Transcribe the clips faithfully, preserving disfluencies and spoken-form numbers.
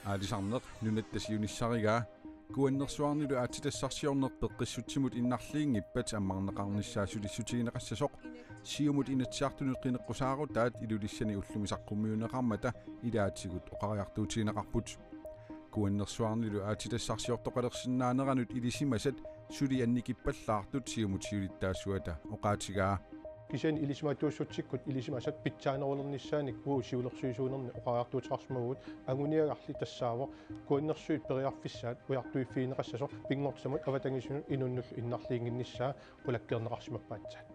Aalisarneq nunatta siunissarigaa. Kuannersuarnilu aatsitassarsiorneq peqqissutsimut innarliinngippat ammarneqarnissaa sulissutigineqassasoq Siumut Inatsisartunut qineqqusaarutaat Ilulissani ullumi saqqummiunneqarmata ilaatigut oqariartuutigineqarput. Kuannersuarnilu aatsitassarsiortoqalersinnaaneranut ilisimasat suli annikippallaartut Siumut siulittaasuata oqaatigaa. Kisianni ilisimatuussutsikkut ilisimasat pitsaanerulernissaanik uagut siulersuisuunerni oqariartuuteqarsimavugut, anguniagarli tassaavoq Kuannersuit periarfissaat ujartuiffigineqassasoq pinngortitamut avatangiisinut inunnullu innarliinnginnissaa qulakkeerneqarsimappaatsaat.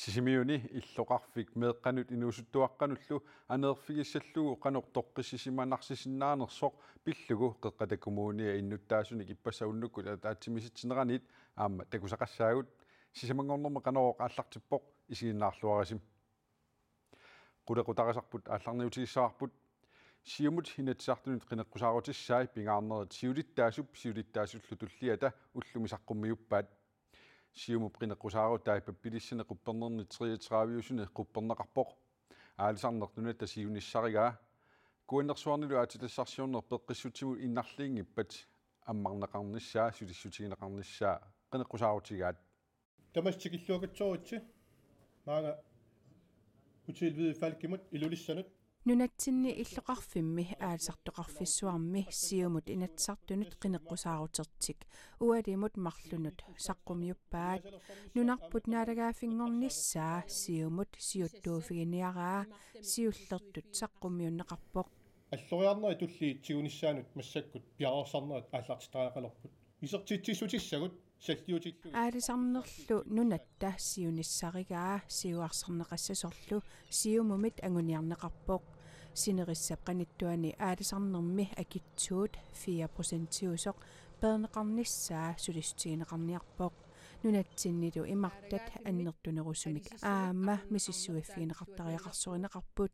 Sisimiuni illoqarfik meeqqanut inuusuttuaqqanullu aneerfigissallugu qanoq toqqissisimanarsisinnaannersoq pillugu Qeqqata Kommuniata innuttaasunik ippassaq unnukkut ataatsimiisitsineraniit aamma takusaqassaagut. Sisamanngornermi Qanorooq aallartippoq, isiginnaarluarisi. Qulequtarisarput aallarniutigissavarput. Siumut Inatsisartunut qineqqusaarutissai pingaarnerit siulittaasup siulittaasullu tulliata ullumi saqqummiuppaat. Siumup qineqqusaarutai pappilissani quppernerni treogtredive-usuni qupperneqarpoq. Aalisarneq nunatta siunissarigaa. Kuannersuarnilu aatsitassarsiorneq peqqissutsimut innarliinngippat ammarneqarnissaa sulissutigineqarnissaa qineqqusaarutigaat. Tamassi tikilluakkatsoritsi maanga Hotel Hvide Falkimut Ilulissanut. Nunatsinni illoqarfimmi aalisartoqarfissuarmi Siumut Inatsisartunut qineqqusaarutertik ualimut marlunut saqqummiuppaat. Nunarput naalagaaffinngornissaa Siumut siuttuuffiginiaraa siullertut saqqummiunneqarpoq. Alloriarnerit tulliit tigunissaannut massakkut piareersarnerit aallartittariaqalerput. Isertitsissutissagut salliutillugit. Aalisarnerlu nunatta siunissarigaa siuarsarneqassasorlu Siumumit anguniarneqarpoq. Sinerissap qanittuani aalisarnermi akitsuut fire procentiusoq peerneqarnissaa sulissutigineqarniarpoq. Nunatsinnilu imartat annertunerusumik aamma misissuiffigineqartariaqarsorineqarput.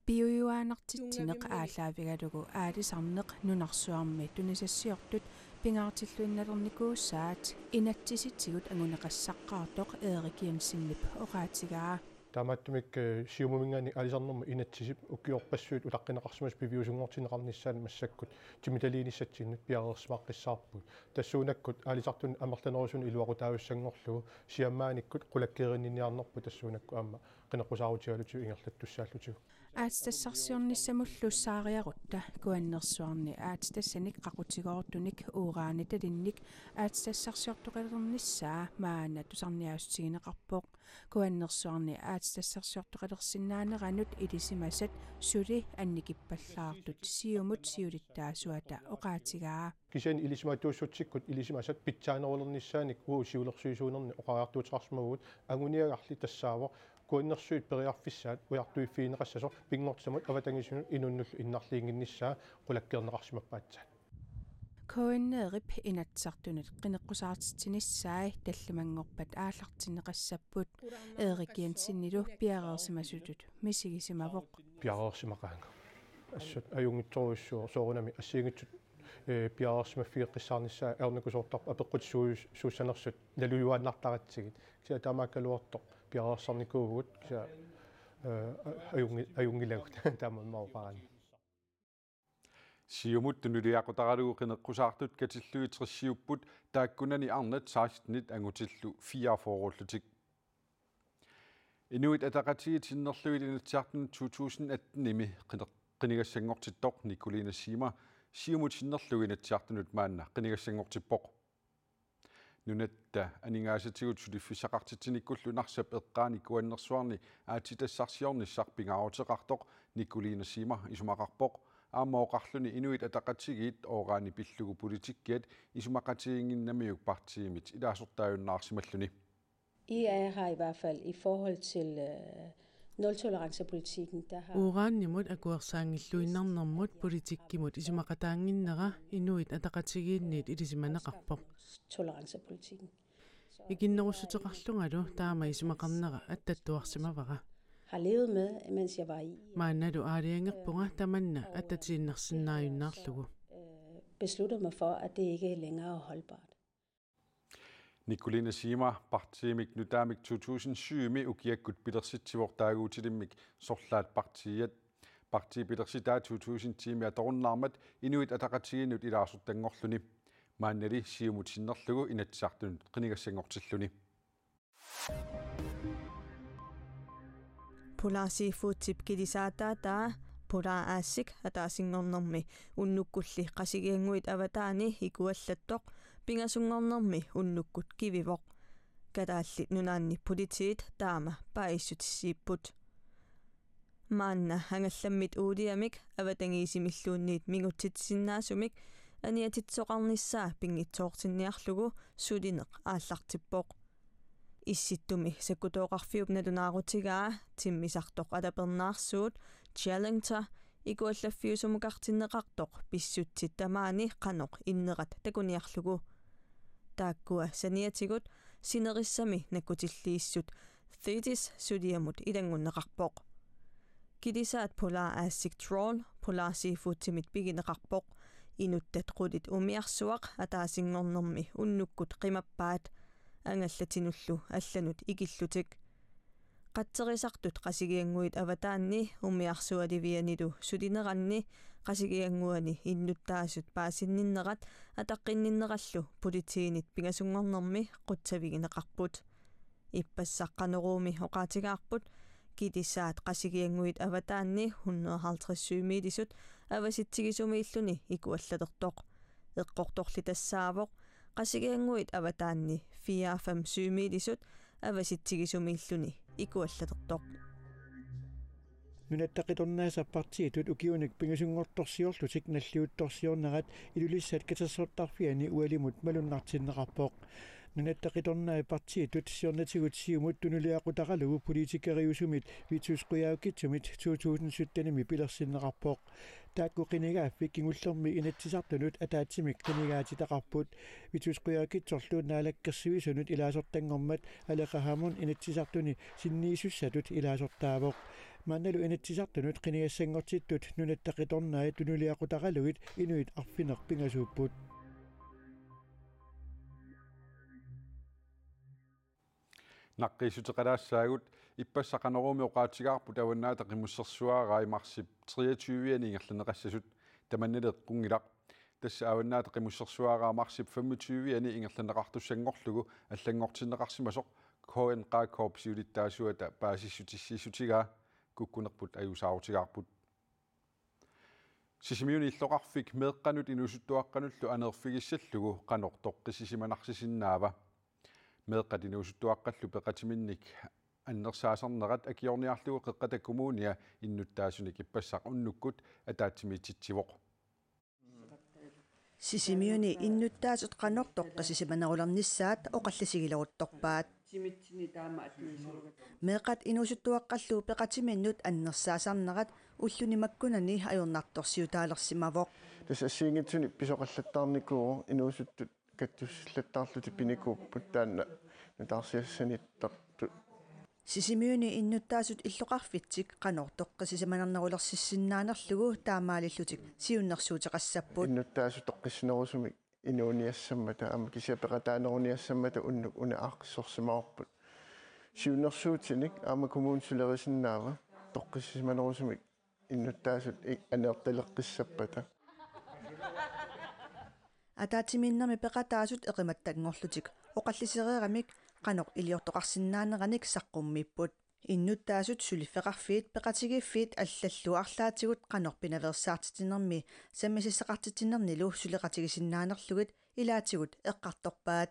Piujuaannartitsineq aallaavigalugu aalisarneq nunarsuarmi tunisassiortut pingaartilluinnalernikuusaat inatsisitigut anguneqassaqqaartoq Erik Jensenip oqaatigaa. Taamaattumik, eh, Siumuminngaanniit aalisarnermut inatsisip ukiorpassuit utaqqineqarsimasut piviusunngortinneqarnissaanut massakkut timitaliinissatsinnut piareersimaqqissaarpugut. Tassuunakkut aalisartunut amerlanerusunut iluaqutaajussanngorlugu siammaanikkut qulakkeerinninniarnerput tassuunakkut aamma qineqqusaarutigalugu ingerlattussaallutigu. Aatsitassarsiornissamullu saariarutta Kuannersuarni aatsitassanik qaqutigoortunik uranitalinnik aatsitassarsiortoqalernissaa maanna tusarniaassutigineqarpoq. Kuannersuarni aatsitassarsiortoqalersinnaaneranut ilisimasat suli annikippallaartut Siumut siulittaasuata oqaatigaa. Kisianni ilisimatuussutsikkut ilisimasat pitsaanerulernissaanik uagut siulersuisuunerni oqariartuuteqarsimavugut, anguniagarli tassaavoq Kuannersuit periarfissaat ujartuiffigineqassasoq pinngortitamut avatangiisinut inunnullu innarliinnginnissaa qulakkeerneqarsimappaatsaat. K N R-ip Inatsisartunut qineqqusaartitsinissai tallimanngorpat aallartinneqassapput. Erik Jensenilu piareersimasutut misigisimavoq. Piareersimaqaanga. Assut ajunngitsorujussuuvoq soorunami assigiinngitsut, eh, piareersimaffigeqqissaarnissaat ajornakusoortarpoq apeqqutissuu-, suussanersut nalujuaannartaratsigit. Kisianni taamaakkaluartoq piareersarnikuuvugut, kisianni, eh, ajunngi-, ajunngilagut taamaammat oqarani. Siumut tunuliaqutaralugu qineqqusaartut katillugit tresiupput, taakkunani arnat sekstenit angutillu fireogfyrreullutik. Inuit Ataqatigiit sinnerlugit Inatsisartunut to tusind attenimi qine-, qinigassanngortittoq Nicoline Zimmer Siumut sinnerlugu Inatsisartunut maanna qinigassanngortippoq. Nunatta aningaasatigut suliffissaqartitsinikkullu Narsap eqqaani Kuannersuarni aatsitassarsiornissaq pingaaruteqartoq Nicoline Zimmer isumaqarpoq. Aamma oqarluni Inuit Ataqatigiit uranip pillugu politikkiat isumaqatigiinnginnamiuk partiimit ilaasortaajunnaarsimalluni. I A har i hvert fald i forhold til, øh, nul-tolerance-politikken, der har Uranimut akuersaanngilluinnarnermut politikkimut isumaqataannginnera Inuit Ataqatigiinniit ilisimaneqarpoq. Tolerance-politikken. Ikinnerussuteqarlungalu taama isumaqarnera attattuarsimavara. Har levet med, mens jeg var i. Maannalu aalajangerpunga tamanna attatiinnarsinnaajunnaarlugu. Øh, besluttede mig for, at det ikke længere er holdbart. Nicoline Zimmer partiimik nutaamik to tusind syvimi ukiakkut pilersitsivoq taaguutilimmik sorlaat partiiat. Partii pilersitaa to tusind tiimi atorunnaarmat Inuit Ataqatigiinnut ilaasortanngorluni. Maannali Siumut sinnerlugu Inatsisartunut qinigassanngortilluni. Polar Seafoodip kilisaataataa Polar Aasiit ataasinngornermi unnukkulli Qasigiannguit Avataani ikuallattoq, pingasunngornermi unnukkut kivivoq. Kalaallit Nunaanni Politiit taama paasissutissiipput. Maanna angallammit uuliamik avatangiisimilluunniit mingutsitsisinnaasumik aniatitsisoqarnissaa pinngitsoortinniarlugu sulineq aallartippoq. Issittumi sakkutooqarfiup nalunaarutigaa timmisartoq alapernaarsuut Challenger ikuallaffiusumukartinneqartoq pissutsit tamaani qanoq innerat takuniarlugu. Taakkua saniatigut sinerissami nakkutilliissut Thetis suliamut ilanngunneqarpoq. Kilisaat Polar Aasiit Trawl Polar Seafoodimit pigineqarpoq. Inuttat qulit umiarsuaq ataasinngornermi unnukkut qimappaat, angallatinullu allanut ikillutik. Qatserisartut Qasigiannguit Avataanni umiarsualivianilu sulineranni Qasigiannguani innuttaasut paasinninnerat ataqqinninnerallu politiinit pingasunngornermi qutsavigineqarput. Ippassaq Qanoruumi oqaatigaarput kilisaat Qasigiannguit Avataanni hundrede og halvtreds sømilisut avasitsigisumiilluni ikuallalertoq. Eqqortorli tassaavoq Qasigiannguit Avataanni fire fem sømilisut avasitsigisumiilluni ikuallalertoq. Nunatta Qitornaasa partiitut ukiunik pingasunngortorsiorlutik nalliuttorsiornerat Ilulissat katersortarfiani ualimut malunnartinneqarpoq. Nunatta Qitornai partiitut siornatigut Siumut tunuliaqutaralugu politikeriusumit Vittus Qujaukitsumit to tusind syttenimi pilersinneqarpoq. Taakku qinigaaffik kingullermi Inatsisartunut ataatsimik qinigaatitaqarput. Vittus Qujaukitsorlu Naalakkersuisunut ilaasortanngormat Aleqa Hammond Inatsisartuni sinniisussatut ilaasortaavoq. Maannalu Inatsisartunut qinigassanngortittut Nunatta Qitornai tunuliaqutaralugit inuit arfineq-pingasuupput. Naqqiissuteqalaassaagut. Ippassaq Qanoruumi oqaatigaarput Avannaata Qimussersuarai marsip treogtyve-ani ingerlanneqassasut, tamannali eqqunngilaq. Tassa Avannaata Qimussersuaraa marsip femogtyve-ani ingerlanneqartussanngorlugu allanngortinneqarsimasoq K N Q K-p siulittaasuata paasissutissiissutigaa kukkunerput ajuusaarutigaarput. Sisimiuni illoqarfik meeqqanut inuusuttuaqqanullu aneerfigissallugu qanoq toqqissisimanarsisinnaava? Meeqqat inuusuttuaqqallu peqatiminnik annersaasarnerat akiorniarlugu Qeqqata Kommunia innuttaasunik ippassaq unnukkut ataatsimiititsivoq. Sisimiuni innuttaasut qanoq toqqissisimanerulernissaat oqallisigileruttorpaat. Meeqqat inuusuttuaqqallu peqatiminnut annersaasarnerat ulluni makkunani ajornartorsiutaalersimavoq. Tassa assigiinngitsuni pisoqallattaarnikuuvoq, inuusuttut katsussillattaarlutik pinikuupput taanna nutaarsiassanittartut. Sisimiuni innuttaasut illoqarfitsik qanoq toqqissisimanernerulersissinnaanerlugu taamaalillutik siunnersuuteqassapput. Innuttaasut toqqissinerusumik inuuniassammata aamma kisianni peqataaneruniassammata unnuk una aaqqissorsimavarput. Siunnersuutinik aamma kommuni sulerisinnaava toqqissisimanerusumik innuttaasut i-, aneertaleqqissappata. Ataatsimiinnermi peqataasut eqimattanngorlutik oqallisigeeramik qanoq iliortoqarsinnaaneranik saqqummiipput. Innuttaasut suliffeqarfiit peqatigiiffiit allallu arlaatigut qanoq pinaveersaartitsinermi sammisassaqartitsinernilu suleqatigisinnaanerlugit ilaatigut eqqartorpaat.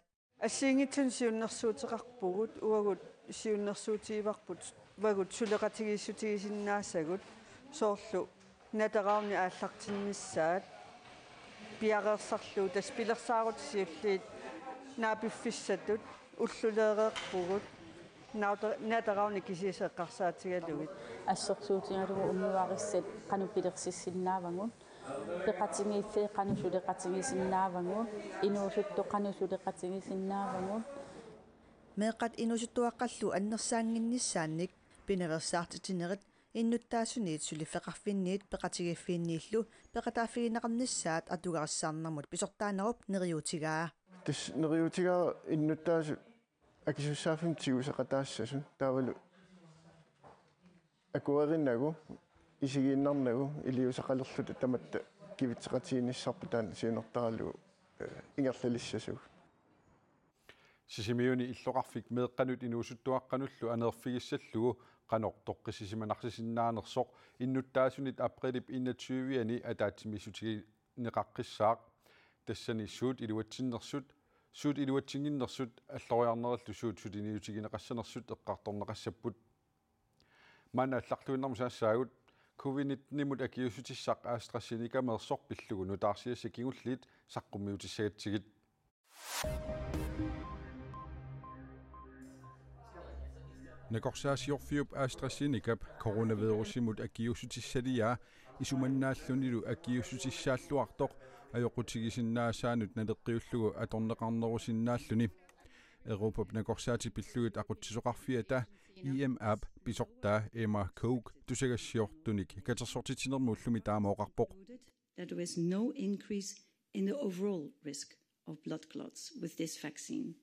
Assigiinngitsunik siunnersuuteqarpugut, uagut siunnersuutigivarput uagut suleqatigiissutigisinnaasagut, soorlu Nateravni aallartinnissaat piareersarlugu, tassa pilersaarutit siulliit naapiffissatut ulluleereerpugut, Nate-, Nateravni kisiisa eqqarsaatigalugit. Assersuutigalugu unnuarissat qanoq pilersissinnaavagut, peqatigiiffiit qanoq suleqatigisinnaavagut, inuusuttut qanoq suleqatigisinnaavagut. Meeqqat inuusuttuaqqallu annersaannginnissaannik pinaveersaartitsinerit innuttaasuniit suliffeqarfinniit peqatigiiffiinniillu peqataaffigineqarnissaat atugarissaarnermut pisortaanerup neriuutigaa. Tassa neriuutigaara innuttaasut akisussaaffimmik tiguseqataassasut taavalu akuerinagu, isigiinnarnagu, iliuuseqalerluta tamatta kivitseqatigiinnissarput taanna siunertaralugu, eh, ingerlalissasugut. Sisimiuni illoqarfik meeqqanut inuusuttuaqqanullu aneerfigissallugu qanoq toqqissisimanarsinnaanersoq innuttaasunit aprilip enogtyve-ani ataatsimiissutigineqaqqissaaq. Tassani suut iluatsinnersut, suut iluatsinnginnersut alloriarnerillu suut suliniutigineqassanersut eqqartorneqassapput. Maanna allarluinnarmut saassaagut covid nitten-imut akiuussutissaq AstraZenecameersoq pillugu nutaarsiassat kingulliit saqqummiutissagatsigit. Nakorsaasiorfiup AstraZenecap coronavirusimut akiuussutissaliaa isumannaallunilu akiuussutissaalluartoq ajoqutigisinnaasaanut naleqqiullugu atorneqarnerusinnaalluni. Europap nakorsaatit pillugit aqutsisoqarfiata E M A-p pisortaa Emma Koch tusagassiortunik katersortitsinermi ullumi taama oqarpoq. That there is no increase in the overall risk of blood clots with this vaccine.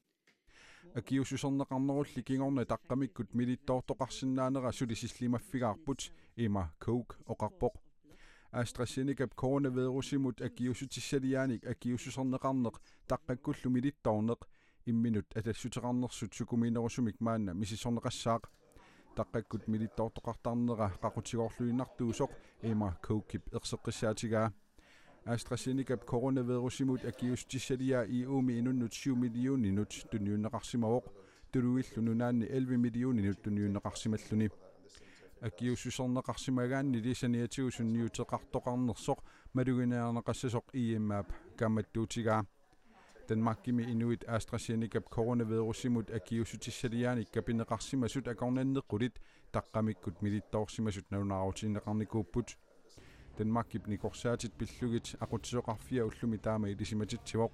Akiuussuserneqarnerulli kingorna taqqamikkut milittoortoqarsinnaanera sulisillimaffigaarput, Emma Koch oqarpoq. AstraZenecap coronavirusimut akiuussutissaliaanik akiuussuserneqarneq taqqakkullu milittoorneq imminut atassuteqarnersut sukumiinerusumik maanna misissorneqassaaq. Taqqakkut milittoortoqartarnera qaqutigoorluinnartuusoq Emma Kochip erseqqissaatigaa. AstraZenecap coronavirusimut akiuussutissaliaa E U-mi inunnut syv millioninut tunniunneqarsimavoq, tuluillu nunaanni elleve millioninut tunniunneqarsimalluni. Akiuussuserneqarsimagaannili saniatigut sunniuteqartoqarnersoq maluginiarneqassasoq E M A-p kaammattuutigaa. Danmarkimi inuit AstraZenecap coronavirusimut akiuussutissaliaanik kapineqarsimasut akornanni qulit taqqamikkut milittoorsimasut nalunaarutigineqarnikuupput. Danmarkip nakorsaatit pillugit aqutsisoqarfia ullumi taama ilisimatitsivoq.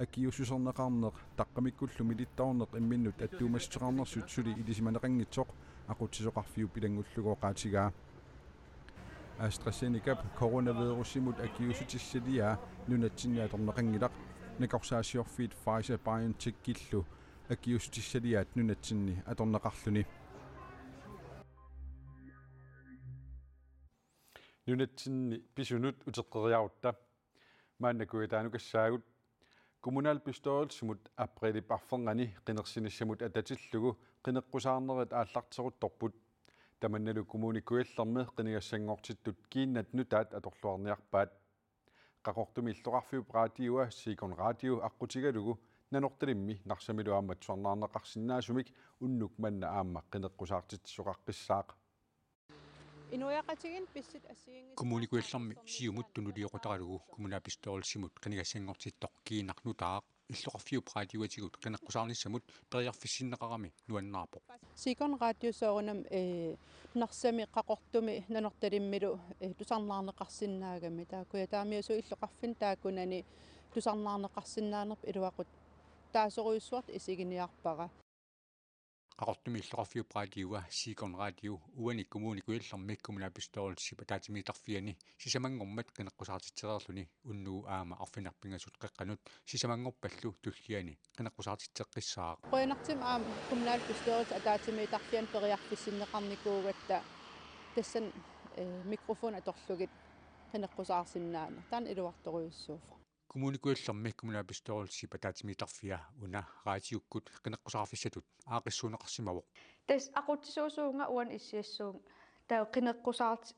Akiuussuserneqarneq taqqamikkullu milittoorneq imminnut attuumassuteqarnersut suli ilisimaneqanngitsoq aqutsisoqarfiup ilanngullugu oqaatigaa. AstraZenecap coronavirusimut akiuussutissaliaa nunatsinni atorneqanngilaq, nakorsaasiorfiit Pfizer-BioNTechillu akiuussutissaliaat nunatsinni atorneqarluni. Nunatsinni pisunut uteqqeriarutta. Maanna kujataanut tassaagut. Kommunalbestyrelsimut aprilip arfernganni qinersinissamut atatillugu qineqqusaarnerit aallarteruttorput. Tamannalu Kommune Kujallermi qinigassanngortittut kiinnat nutaat atorluarniarpaat. Qaqortumi illoqarfiup raatiua Sikon Radio aqqutigalugu Nanortalimmi Narsamilu aamma tusarnaarneqarsinnaasumik unnuk manna aamma qineqqusaartitsisoqaqqissaaq. Inuiaqatigiinni pissit assigiinngitsut Kommune Kujallermi Siumut tunuliaqutaralugu kommunalbestyrelsimut qinigassanngortittoq kiinnat nutaaq illoqarfiup raatiuatigut qineqqusaarnissamut periarfissinneqarami nuannaarpoq. Sikon Radio soorunami, eh, Narsami, Qaqortumi Nanortalimmilu, eh, tusarnaarneqarsinnaagami. Taava Kujataamiusuup illoqarfinni taakkunani tusarnaarneqarsinnaanerput iluaqutaasorujussuartut isiginiarpara. Qaqortumi illoqarfiup raatiua Sikon Radio uani Kommune Kujallermi kommunalbestyrelsip ataatsimiittarfiani sisamanngormat qineqqusaartitsereerluni unnugu aamma arfineq-pingasut qeqqanut sisamanngorpallu tulliani qineqqusaartitseqqissaaq. Qujanartumik aamma kommunalbestyrelsip ataatsimiittarfiani periarfissinneqarnikuugatta tassani, eh, mikrofon atorlugit qineqqusaarsinnaaneq. Taanna iluartorujussuuvoq. Kommune Kujallermi kommunalbestyrelsip ataatsimiittarfia una raatiukkut qineqqusaarfissatut aaqqissuunneqarsimavoq. Tassa aqutsisuusuunga uani issiassuunga taava qineqqusaart-,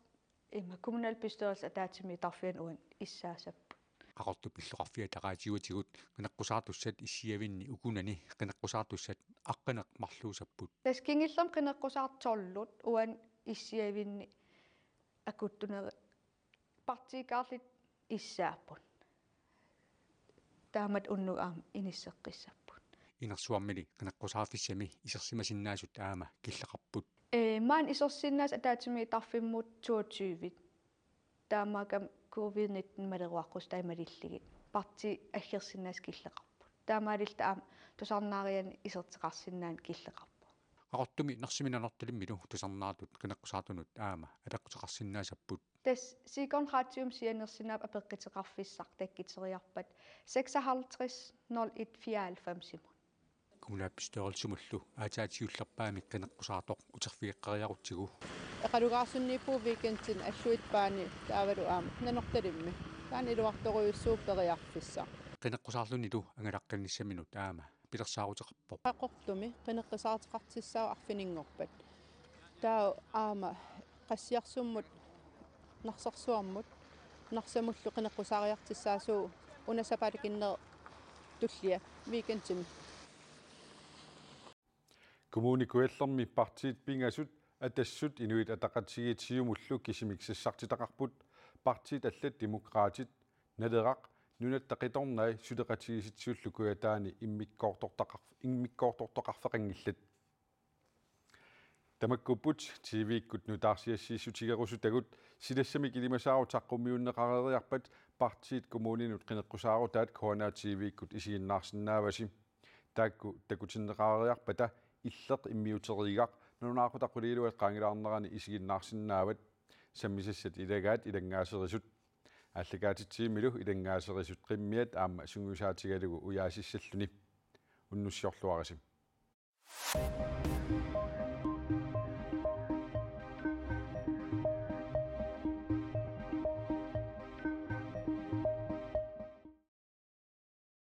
ima kommunalbestyrelsip ataatsimiittarfiani uani issaasapput. Qaqortup illoqarfiata raatiuatigut qineqqusaartussat issiavinni ukunani qineqqusaartussat aqqaneq-marluussapput. Tassa kingullermik qineqqusaartut tolvit uani issiavinni akuttuneri partiikaarlutik issaapput. Taamatut unnugu aamma inisseqqissapput. Inersuarmili qineqqusaarfissami isersimasinnaasut aamma killeqarput. Ee, maani isersinnaasoq ataatsimiittarfimmut toogtyve. Taamaakkami covid nitten maleruaqqusaat malillugit. Partiit aggersinnaasoq killeqarput. Taamaalilluta aamma tusarnaarianni iserteqarsinnaaneq killeqarpoq. Qaqortumi Narsami Nanortalimmilu tusarnaartut qineqqusaartunut aamma apeqquteqarsinnaassapput. Tassa Sikon Radium sianersinap apeqquteqarfissaq takkuteriarpat seksoghalvtreds nul et fireoghalvfemsimut. Kommunalbestyrelsimullu aatsaat siullerpaamik qineqqusaartoq uterfigeqqeriarutsigu. Eqalugaarsunniippugut weekendini alluitsup paani taavalu aamma Nanortalimmi. Taanna iluartorujussuuvoq periarfissaq. Qineqqusaarlunilu angalaqqinnissaminut aamma pilersaaruteqarpoq. Qaqortumi qineqqusaarteqartussaavoq arfininngorpat. Taava aamma Qassiarsummut, Narsarsuarmut, Narsamullu qineqqusaariartussaassuuvoq una sapaatip akunneri tullia weekendimi. Kommune Kujallermi partiit pingasut, Atassut, Inuit Ataqatigiit Siumullu kisimik sassartitaqarput. Partiit allat Demokraatit, Naleraq, Nunatta Qitornai Suleqatigiissitsullu Kujataani immikkoortortaqar-, immikkoortortoqarfeqanngillat. Tamakkuupput T V-kkut nutaarsiassiissutigerusutagut. Silassamik ilimasaarut saqqummiunneqareeriarpat partiit kommuninut qineqqusaarutaat K N A T V-kkut isiginnaarsinnaavasi. Taakku takutinneqareeriarpata Illeq immiuteriigaq nalunaaqutaq qulingiluat qaangilaarnerani isiginnaarsinnaavat. Sammisassat ilagaat ilanngaaserisut. Aallakaatitsivimmilu ilanngaaserisut qimmiat aamma sungiusaatigalugu ujaasissalluni. Unnussiorluarisi.